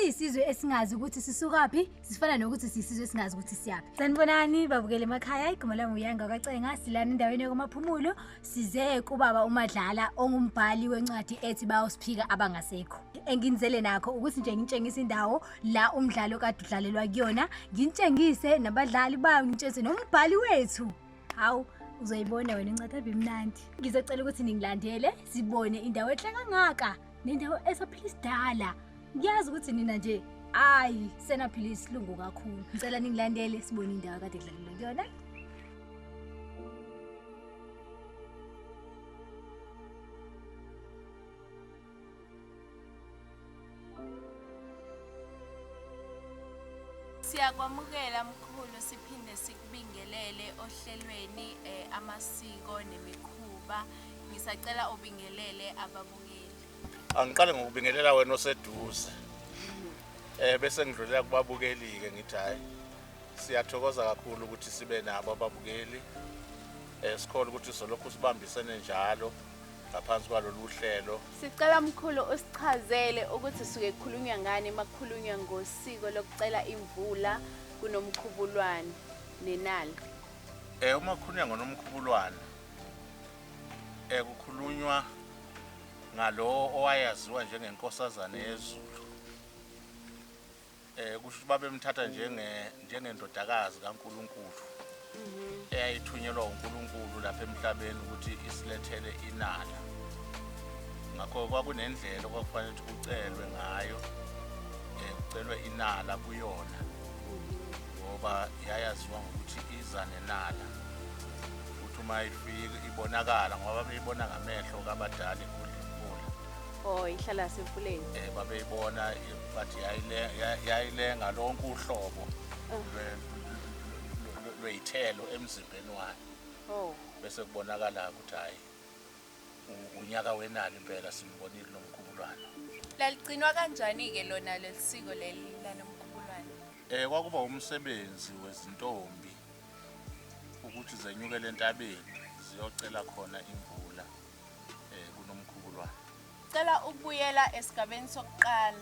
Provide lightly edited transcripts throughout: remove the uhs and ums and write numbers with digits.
siyisizwe esingazi ukuthi sisukaphi, sifana nokuthi siyisizwe esingazi ukuthi siyaphi. Sanibonani babukele emakhaya, igama lami uYanga kaCenga, silana endaweni yokumaphumulo, size kubaba uMadlala ongumbhali wencwadi ethi Bayosiphika Abangasekho. Enginizele nakho ukuthi nje ngitshengise indawo la umdlalo kade udlalelwa kuyona, ngintshengise nabadlali bayo, ngitshengise nombhali wethu. Hawu, uzoyibona wena incwadi ave imnandi. Ngizocela ukuthi ningilandele sibone indawo enhle kangaka nendawo esaphila isidala. Ngiyazi ukuthi nina nje ayi senaphila isilungu kakhulu. Ngicela ningilandele sibone indawo kade kudlalelwa kuyona. Siyakwamukela mkhulu, siphinde sikubingelele ohlelweni amasiko nemikhuba. Ngisacela ubingelele ababukeli. Angiqale ngokubingelela wena oseduze. Bese ngidlulela kubabukeli-ke ngithi hhayi siyathokoza kakhulu ukuthi sibe nabo ababukeli. Sikholwa ukuthi solokhu sibambisene njalo ngaphansi kwalolu hlelo. Sicela mkhulu usichazele ukuthi suke kukhulunywa ngani uma kukhulunywa ngosiko lokucela imvula kuNomkhubulwane nenala. Uma kukhulunywa ngoNomkhubulwane kukhulunywa ngalo owayaziwa njengenkosazane yezulu. Kusho ukuthi babemthatha njengendodakazi kaNkulunkulu eyayithunyelwa uNkulunkulu lapha emhlabeni ukuthi isilethele inala. Ngakho kwakunendlela okwakufanele ukuthi kucelwe ngayo, kucelwe inala kuyona, ngoba yayaziwa ngokuthi iza nenala. Ukuthi uma ifika ibonakala, ngoba babeyibona ngamehlo kabadala igudla imvula. Oh, ihlala semfuleni. Babeyibona bathi yayilenga lonke uhlobo lwey'thelo emzimbeni wayo. Bese kubonakala ukuthi hhayi unyaka wenala impela, simbonile uNomkhubulwane. Laligcinwa kanjani-ke lona leli siko leli laNomkhubulwane? Kwakuba umsebenzi wezintombi ukuthi zenyukele entabeni ziyocela khona imvula kuNomkhubulwane. Cela ukubuyela esigabeni sokuqala.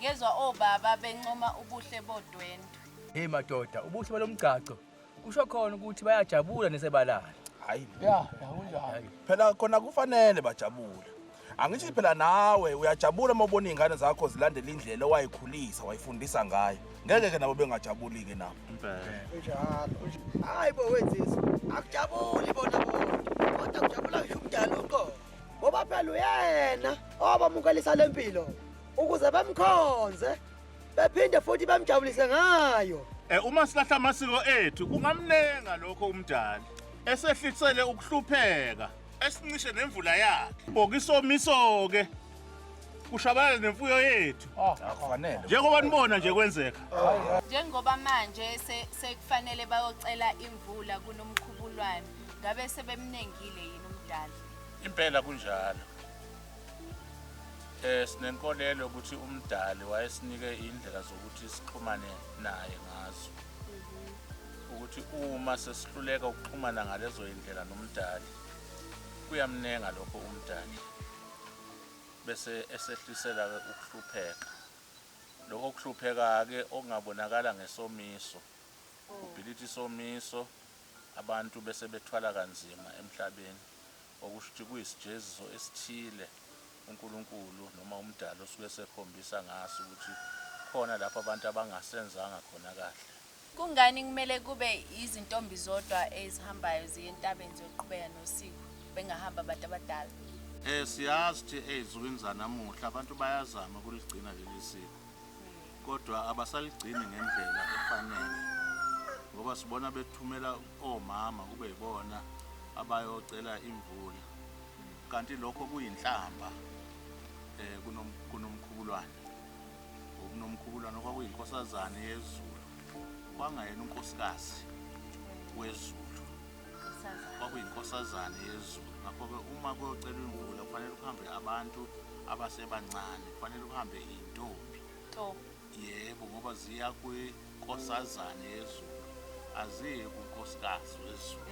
Ngezwa obaba bencoma ubuhle bodwendwe. Hey madoda, ubuhle balomgcagco kusho khona ukuthi bayajabula nesebalala. Hayi, ya, ya kunjalo. Phela khona kufanele bajabule. Angithi phela nawe uyajabula uma ubona izingane zakho zilandela indlela owayikhulisa, wayifundisa ngayo. Ngeke ke nabo bengajabuli ke nabo. Kunjalo. Hayi bo wenzisa. Akujabuli bona bona. Kodwa kujabula ngisho umdala uqobo. Ngoba phela uyena owabamukelisa lempilo ukuze bemkhonze bephinde futhi bemjabulise ngayo. Uma silahla amasiko ethu kungamnenga lokho umdali esehlisele ukuhlupheka esincishe nemvula yakhe. Bokisomiso ke kushabalala nemfuyo yethu. Akufanele. Njengoba nibona nje kwenzeka. Njengoba manje sekufanele bayocela imvula kuNomkhubulwane, ngabe sebemnengile yini umdali? Impela kunjalo. Sinenkolelo ukuthi umdali wayesinike indlela zokuthi sixhumane naye ngazo. Ukuthi uma sesihluleka ukuxhumana ngalezo indlela nomdali, kuyamnenga lokho umdali. Bese esehlisela ke ukuhlupheka. Lokho kuhlupheka ke okungabonakala ngesomiso. Kubhilitha isomiso, abantu bese bethwala kanzima emhlabeni, okusho ukuthi kuyisijeziso esithile uNkulunkulu noma umdali osuke esekhombisa ngaso ukuthi khona lapho abantu abangasenzanga khona kahle. Kungani kumele kube izintombi zodwa ezihambayo ziye entabeni ziyoqhubeka nosiko, bengahamba abantu abadala? Siyazi ukuthi ey'nsukwini zanamuhla abantu bayazama ukuligcina leli siko, kodwa abasaligcini ngendlela efanele, ngoba sibona bethumela omama kube yibona abayocela imvula, kanti lokho kuyinhlamba kuNomkhubulwane. NoMkhubulwane kwakuyinkosazane yezulu, kwangayena unkosikazi wezulu, kwakuyinkosazane yezulu. Ngakho-ke uma kuyocelwa imvula kufanele kuhambe abantu abasebancane, kufanele kuhambe iy'ntombi. Yebo, ngoba ziya kwinkosazane yezulu, aziyi kunkosikazi wezulu.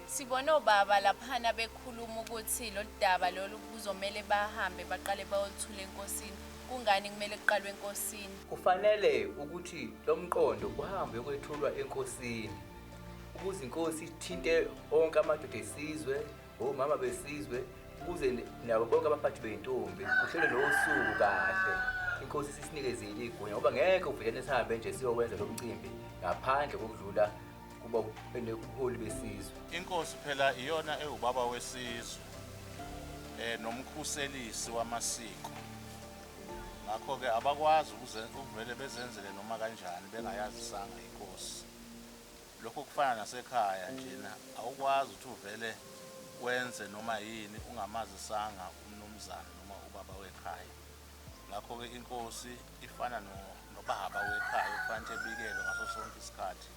Sibone obaba laphana bekhuluma ukuthi lolu daba lolu kuzomele bahambe baqale bayoluthula enkosini. Kungani kumele kuqalwe enkosini? Kufanele ukuthi lo mqondo uhambe uyokwethulwa enkosini ukuze inkosi ithinte onke amadoda esizwe, omama besizwe, ukuze nabo bonke abaphathi beyintombi kuhlelwe nosuku kahle. Inkosi sisinikezile igunya ngoba ngeke uvele sihambe nje siyowenza lo mcimbi ngaphandle kokudlula kuba ubuholi besizwe. Inkosi phela iyona ewubaba wesizwe nomkhuselisi wamasiko. Ngakho-ke abakwazi ukuvele bezenzele noma kanjani bengayazisanga inkosi. Lokho kufana nasekhaya njena, awukwazi ukuthi uvele wenze noma yini ungamazisanga umnumzane noma ubaba wekhaya. Ngakho-ke inkosi ifana nobaba wekhaya, kufanele ebikelwe ngaso sonke isikhathi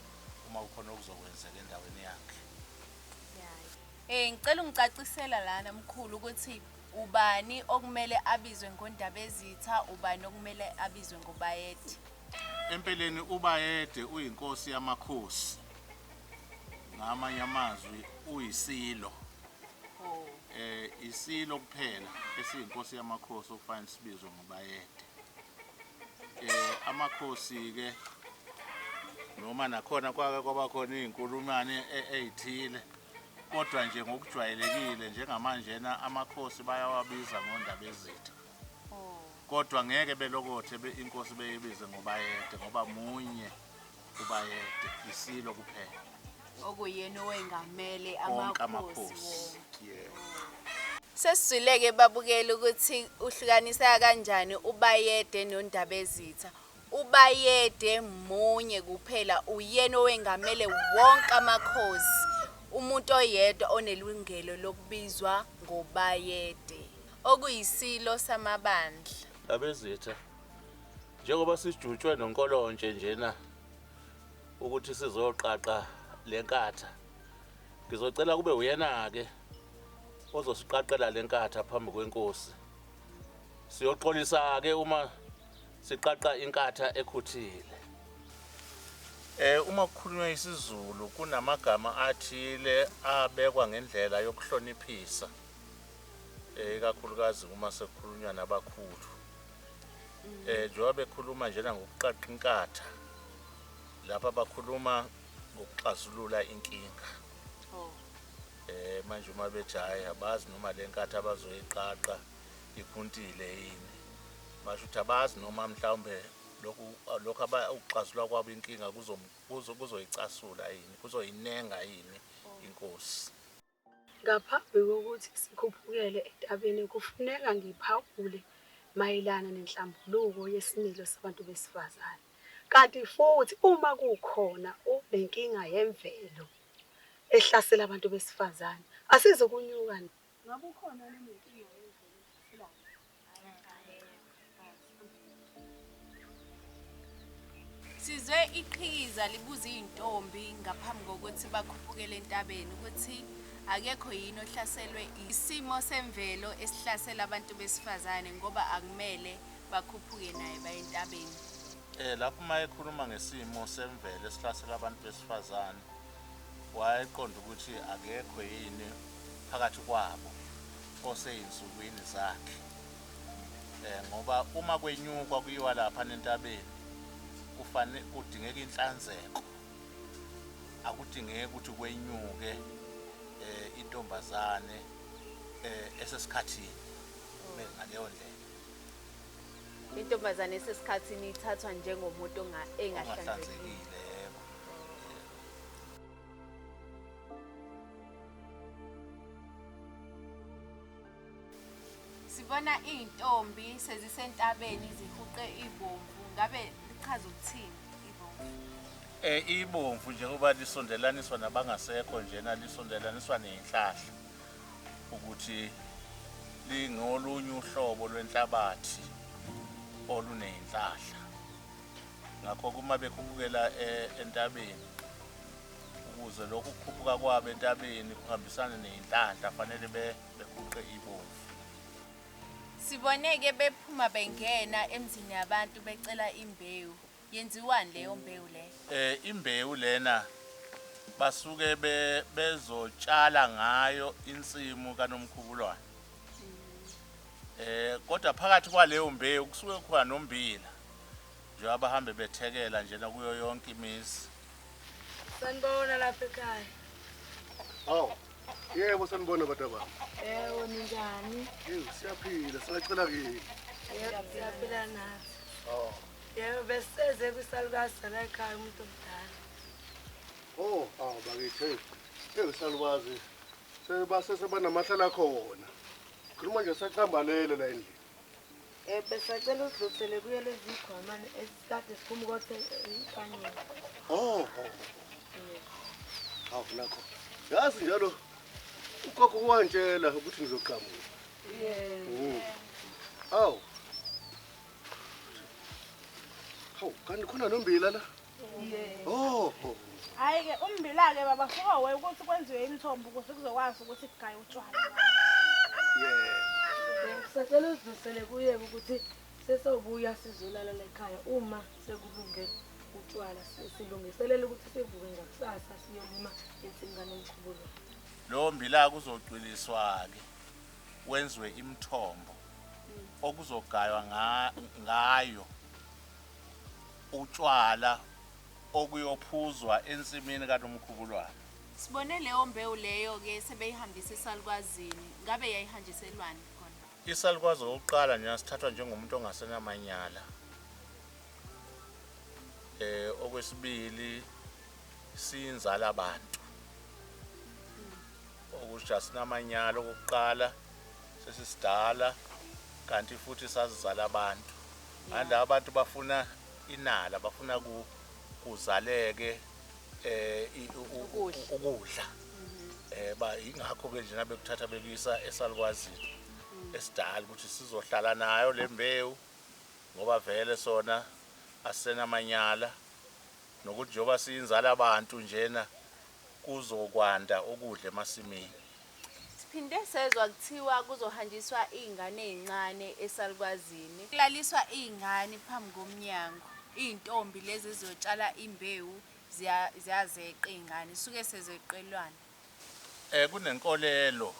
uma kukhona okuzokwenzeka endaweni yakhe. Ngicela ungicacisela lana mkhulu ukuthi ubani okumele abizwe ngoNdabezitha, ubani okumele abizwe ngoBayede? Empeleni uBayede uyinkosi yamakhosi. Ngamanye amazwi uyisilo. Isilo kuphela esiyinkosi yamakhosi okufanele sibizwe ngoBayede. Amakhosi ke noma nakhona kwake kwaba khona izinkulumane ezithile, kodwa nje ngokujwayelekile njengamanje na amakhosi bayawabiza ngoNdabezitha. Kodwa ngeke belokothe inkosi beyibize ngoBayede ngoba munye uBayede, isilo kuphela. Okuyena owengamele amakhosi. Yebo. Sesizwile-ke babukeli ukuthi uhlukaniseka kanjani uBayede noNdabezitha. Ubayede munye kuphela, uyena owengamele wonke amakhosi. Umuntu oyedwa onelungelo lokubizwa ngoBayede, okuyisilo samabandla. Ndabezitha, njengoba sijutshwe noNkolontshe njena ukuthi sizoqaqa lenkatha, ngizocela kube uyena-ke ozosiqaqela lenkatha phambi kwenkosi. Siyoxolisa-ke uma siqaqa inkatha ekhuthile. Uma kukhulunywa isiZulu kunamagama athile abekwa ngendlela yokuhloniphisa, ikakhulukazi uma sekukhulunywa nabakhulu. Njengoba bekhuluma njena ngokuqaqa inkatha, lapha bakhuluma ngokuxazulula inkinga. Manje uma bethi hhayi abazi noma le nkatha abazoyiqaqa ikhuntile yini, basho ukuthi abazi noma mhlawumbe lokhu ukuxazulula kwabo inkinga kuzoyicasula yini, kuzoyinenga yini inkosi. Ngaphambi kokuthi sikhuphukele entabeni kufuneka ngiphawule mayelana nenhlambuluko yesimilo sabantu besifazane. Kanti futhi uma kukhona unenkinga yemvelo ehlasela abantu besifazane, asizukunyuka. Ngabe ukhona onenkinga yemvelo ehlaselayo? Sizwe iqhikiza libuza iy'ntombi ngaphambi kokuthi bakhuphukele entabeni ukuthi akekho yini ohlaselwe isimo semvelo esihlasela abantu besifazane, ngoba akumele bakhuphuke naye baye entabeni. Lapho uma ekhuluma ngesimo semvelo esihlasela abantu besifazane, wayeqonda ukuthi akekho yini phakathi kwabo oseyinsukwini zakhe. Ngoba uma kwenyukwa kuyiwa lapha entabeni kufanele kudingeka inhlanzeko. Akudingeki ukuthi kwenyuke intombazane esesikhathini ngaleyo ndlela. Intombazane esesikhathini ithathwa njengomuntu engahlanzekile. Yebo. Sibona iy'ntombi sezisentabeni zihuqe ibomvu. Ngabe lichaza ukuthini ibomvu? Ibomvu njengoba lisondelaniswa nabangasekho njena, lisondelaniswa ney'nhlahla ukuthi lingolunye uhlobo lwenhlabathi oluney'nhlahla. Ngakho uma bekhuphukela entabeni, ukuze lokhu kukhuphuka kwabo entabeni kuhambisane ney'nhlahla, fanele behuqe ibomvu. Sibone-ke bephuma bengena emzini yabantu becela imbewu. Yenziwani leyo mbewu leyo? Imbewu lena basuke bezotshala ngayo insimu kaNomkhubulwane. Kodwa phakathi kwaleyo mbewu kusuke kukhona nombila. Njengoba bahambe bethekela njena kuyo yonke imizi. Sanibona lapha ekhaya. Awu. Yebo sanibona bantu bami. Yebo ninjani? Yebo siyaphila, singacela kini. Yebo siyaphila nathi. Oh. Yebo beseze kwisalukazi la ekhaya umuntu omdala. Oh, awu bakithi. Yebo salukazi. Sebanamahlala khona. Khuluma nje saqambalele la endlini. Besacela usidlulisele kuye lezi zikhwama esikade siphuma ukothe inkanyeni. Oh. Awu nakho. Yazi njalo ugogo wantshela ukuthi ngizoqhamuka. Yebo. Awu. Hawu, kanti khona nombila la? Yebo. Oh. Hayi ke umbila ke baba fuka ukuthi kwenziwe imithombo ukuze kuzokwazi ukuthi kugaye utshwala. Yebo. Sacela usidlulisele kuye ukuthi sesobuya sizolala la ekhaya uma sekulunge utshwala silungiselela ukuthi sivuke ngakusasa siyolima insimbi kaNomkhubulwane. Lo mbila kuzocwiliswa ke wenziwe imithombo okuzogaywa ngayo utshwala okuyophuzwa ensimini kaNomkhubulwane. Sibone leyo mbewu leyo ke sebeyihambisa esalukwazini, ngabe yayihanjiselwani khona? Isalukwazi okokuqala nje sithathwa njengomuntu ongasenamanyala. Okwesibili siyinzala abantu. Okusho sinamanyala okokuqala sesisidala kanti futhi sazizala abantu. Anda abantu bafuna inala, bafuna kuzaleke ukudla. Ba ingakho ke nje nabekuthatha bekuyisa esalukwazini esidala ukuthi sizohlala nayo le mbewu ngoba vele sona asenamanyala nokuthi njengoba siyinzala abantu njena kuzokwanda ukudla emasimini. Siphinde sezwa kuthiwa kuzohanjiswa izingane ezincane esalukwazini. Kulaliswa izingane phambi komnyango. Izintombi lezi ezizotshala imbewu ziyazeqa izingane, suke sezeqelwana. Kunenkolelo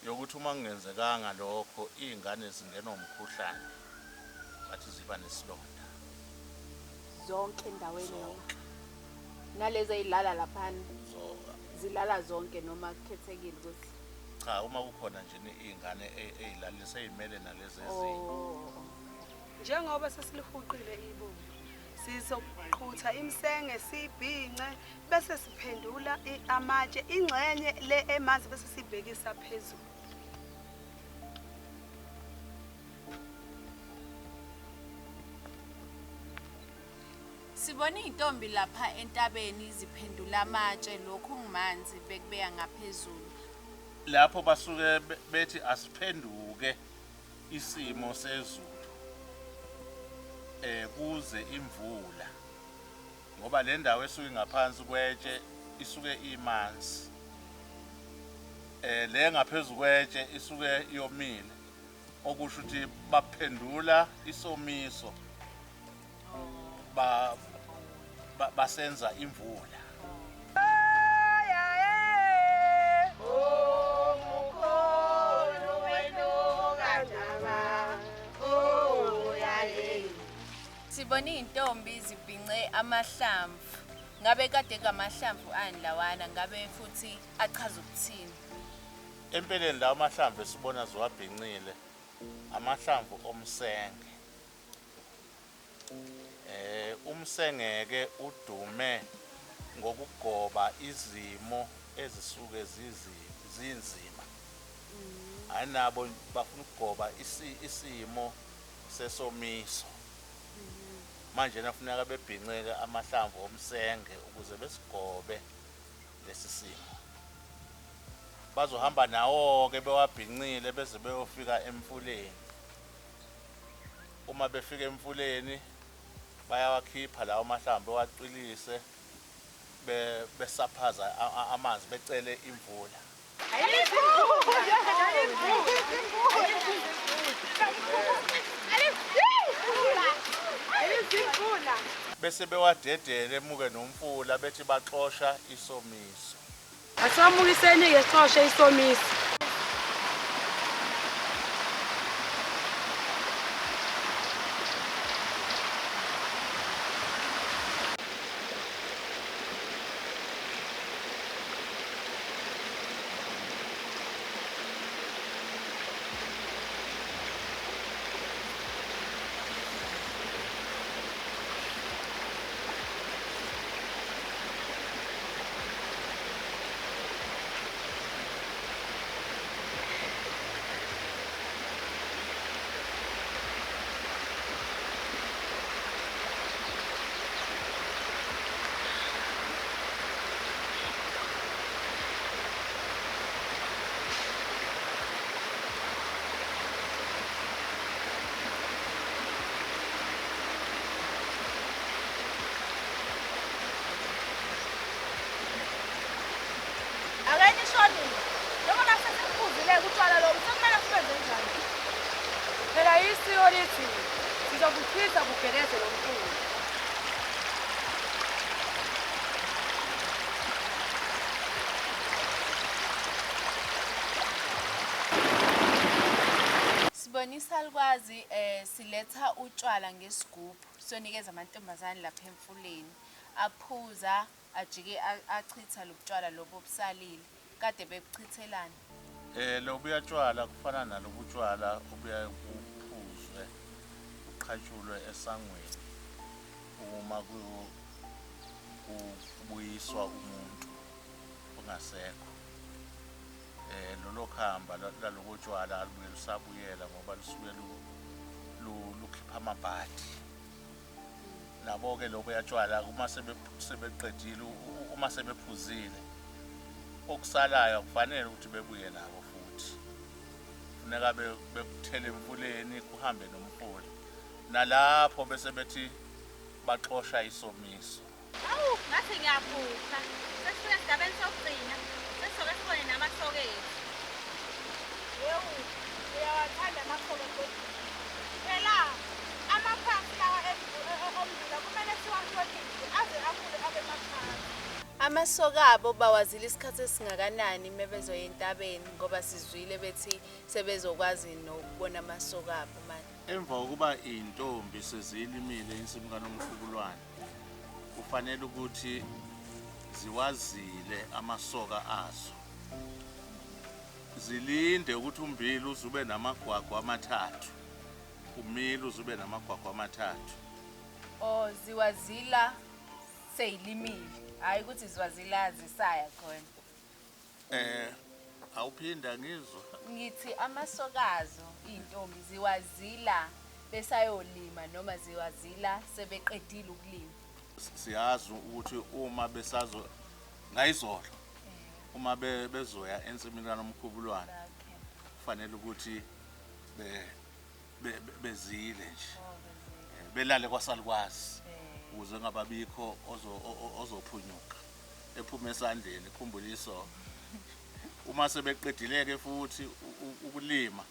yokuthi uma kungenzekanga lokho izingane zingenwa umkhuhlane bathi ziba nesilonda. Zonke endaweni yonke. Nalezi ezilala laphana zilala zonke noma kukhethekile ukuthi cha uma kukhona nje izingane ezilalisa ezimele nalezi ezinye. Njengoba sesilihuqile ibomvu sizoqhutha imsenge sibhince bese siphendula amatshe ingxenye le emanzi bese sibhekisa phezulu. Sibona izintombi lapha entabeni ziphendula amatshe lokhu kungumanzi bekubeya ngaphezulu. Lapho basuke bethi asiphenduke isimo sezulu kuze imvula ngoba le ndawo esuke ngaphansi kwetshe isuke imanzi, le ngaphezulu kwetshe isuke yomile, okusho ukuthi baphendula isomiso basenza imvula. Sibona izintombi zibhince amahlamvu. Ngabe kade ngamahlamvu ani lawana, ngabe futhi achaza ukuthini? Empeleni lawo amahlamvu esibona ziwabhincile amahlamvu omsenge. Umsengeke udume ngokugoba izimo ezisuke zinzima. Anabo bafuna ukugoba isimo sesomiso. Manje nafuneka bebhinceke amahlamvu omsenge ukuze besigobe lesi simo. Bazohamba nawo ke bewabhincile beze beyofika emfuleni. Uma befika emfuleni bayawakhipha lawo mahlamvu bewaqilise besaphaza amanzi becele imvula. Bese bewadedele emuke nomfula bethi baxosha isomiso. Asamukiseni ke sixoshe isomiso. Ingxenye ishonile. Njengoba sesiphuzile-ke utshwala lobu sekumele sibenze njani? Phela isiko lithi sizobuchitha bugeleze lo mfula. Sibonisa likwazi siletha utshwala ngesigubhu sonikeza amantombazane lapha emfuleni. Aphuza ajike achitha lobutshwala lobo obusalile. Kade bebuchithelana. Lobuya tshwala kufana nalobu tshwala obuya kuphuzwe uqhatshulwe esangweni uma kubuyiswa umuntu ongasekho. Lolo khamba lalobo tshwala alubuye lusabuyela ngoba lusuke lukhipha amabhadi. Nabo-ke lobuya tshwala uma sebeqedile uma sebephuzile okusalayo akufanele ukuthi bebuye nabo futhi. Funeka bekuthele emfuleni kuhambe nomfula. Nalapho bese bethi baxosha isomiso. Awu, ngathi ngiyaphupha. Sesifika esigabeni sokugcina. Sesizoke sibone namasoka ethu. Yewu, uyawathanda amasoka kodwa. Phela amaphasi lawa ommbila kumele siwahloniphe aze akhule abe makhaya. Amasoka abo bawazile isikhathi esingakanani mebezoya entabeni ngoba sizwile bethi sebezokwazi nokubona amasoka abo manje. Emva kokuba iy'ntombi seziyilimile insimu kaNomkhubulwane, kufanele ukuthi ziwazile amasoka azo. Zilinde ukuthi umbila uzube namagwagwa amathathu. Umila uzube namagwagwa amathathu. Oh, ziwazila seyilimile. Hayi ukuthi ziwazila zisaya khona. Awuphinda ngizwa. Ngithi amasokazo iy'ntombi ziwazila besayolima noma ziwazila sebeqedile ukulima. Siyazi ukuthi uma besazo ngayizolo uma bezoya ensimini kaNomkhubulwane kufanele ukuthi bezile nje. Belale kwasalukwazi ukuze ngababikho ozophunyuka ephume esandleni khumbuliso. Uma sebeqedileke futhi ukulima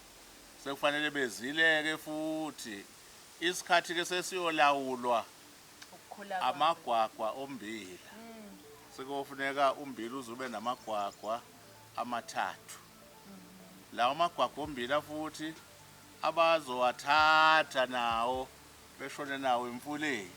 sekufanele bezileke futhi isikhathi ke sesiyolawulwa amagwagwa ombila. Sekuyofuneka umbila uzube namagwagwa amathathu. Lawo amagwagwa ombila futhi abazowathatha nawo beshone nawo emfuleni.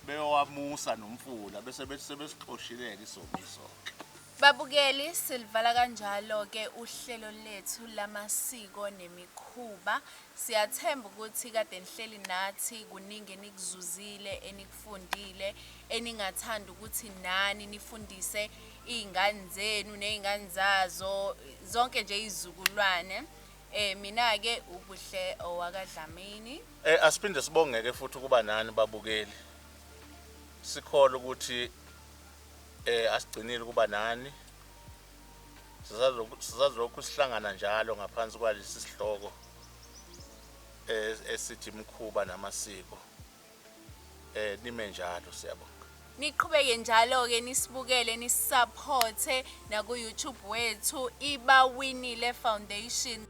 Beyowamusa nomfula bese bethi sebesixoshile-ke isomiso-ke. Babukeli, silivala kanjalo-ke uhlelo lethu lamasiko nemikhuba. Siyathemba ukuthi kade nihleli nathi kuningi enikuzuzile, enikufundile, eningathanda ukuthi nani nifundise iy'ngane zenu ney'ngane zazo, zonke nje izizukulwane. Mina-ke uBuhle owakaDlamini. Asiphinde sibongeke futhi ukuba nani babukeli. Sikholwa ukuthi asigcinile ukuba nani. Sizazokhu sihlangana njalo ngaphansi kwalesi sihloko esithi imikhuba namasiko. Nime njalo, siyabonga. Niqhubeke njalo-ke nisibukele nisupporte naku YouTube wethu Ibawinile Foundation.